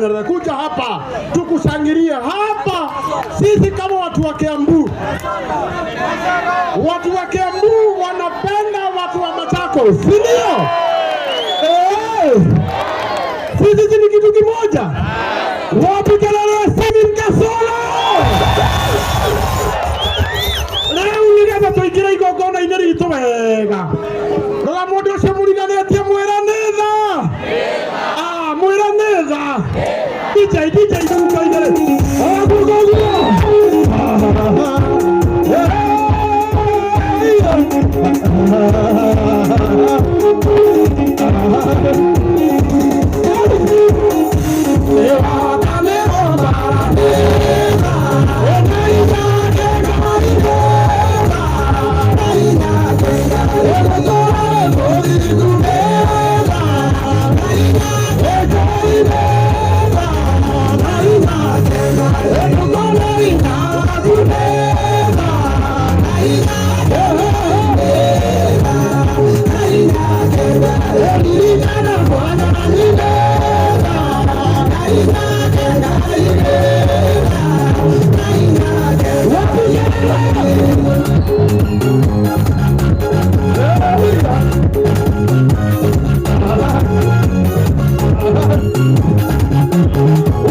Nyerere, kuja hapa tukushangilie hapa. Sisi kama watu wa Kiambu, watu wa Kiambu wanapenda watu wa Machakos, si ndio? Eh, sisi ni kitu kimoja. Wapi kelele ya Stephen Kasolo? Rĩu nĩgetha tũingĩre igongona-inĩ ritũ wega, rora mũndũ ũcio mũriganĩtie, mwĩra nĩ tha. Ah, mwĩra nĩ tha. DJ, DJ, mũhuko igĩrĩ. Ũguo ũguo.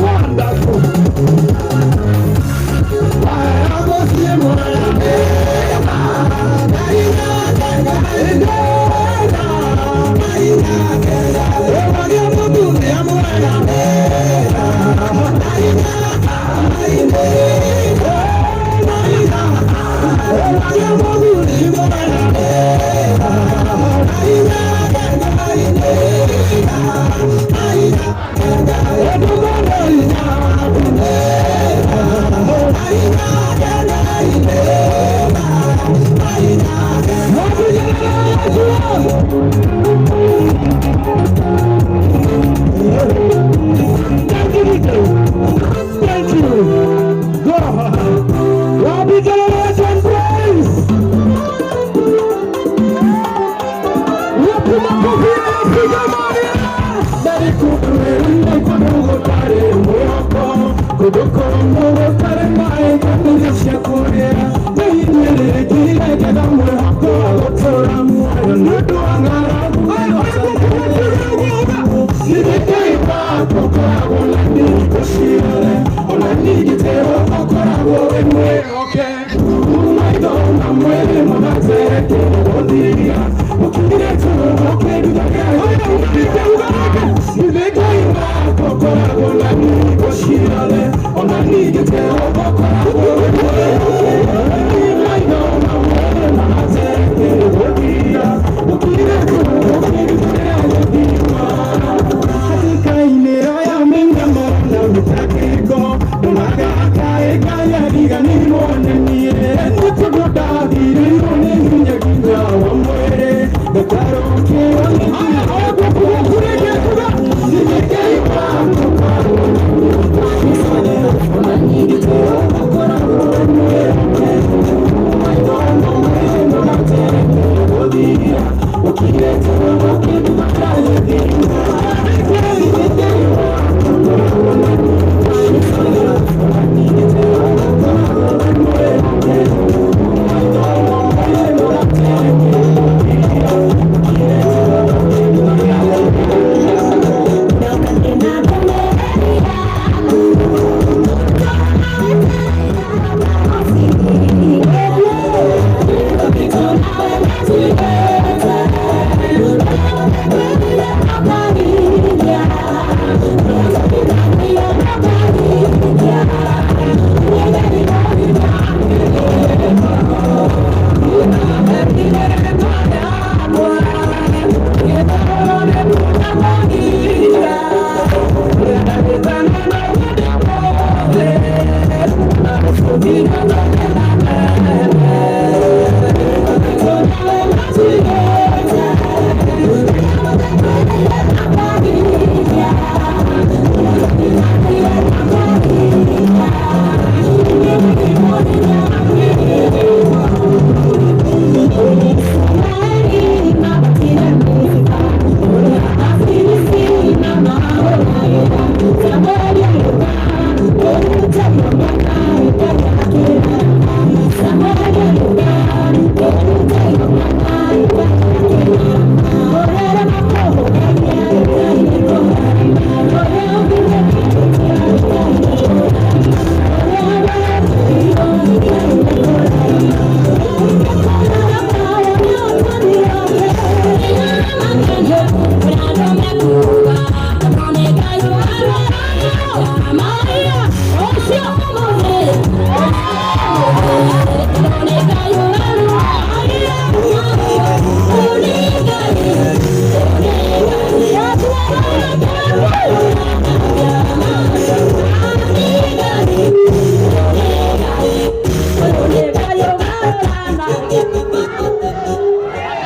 Wonderful. Thank you, DJ. Thank you. Go. Wapi kelele and praise? Wapi makofi ya Yesu jamani? Kũndũ kũmũ gũtarĩ maĩ kana cia kũrĩa nĩinyĩrĩkire mwĩhoko wa gũtũũra muoyo nĩ ũndũ wa ng'aragu. Nĩndĩkĩimba gũkoragwo na ndiriku ciothe ona ningĩterwo ũkoragwo wĩ mwĩhokeku. Maitho na mwĩrĩ mũgatereke gũthiria mũkinyire tũrũ mũkĩnduthaga. Nĩndĩkĩimba gũkoragwo na ndiriku ciothe ona.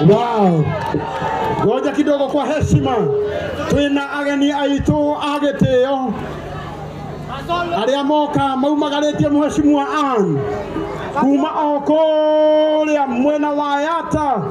Wow. Ngoja kidogo kwa heshima, twina ageni aitu a gĩtĩo arĩa moka maumagarĩtie mheshimiwa Ann kuma o kũrĩa mwena wa Yata.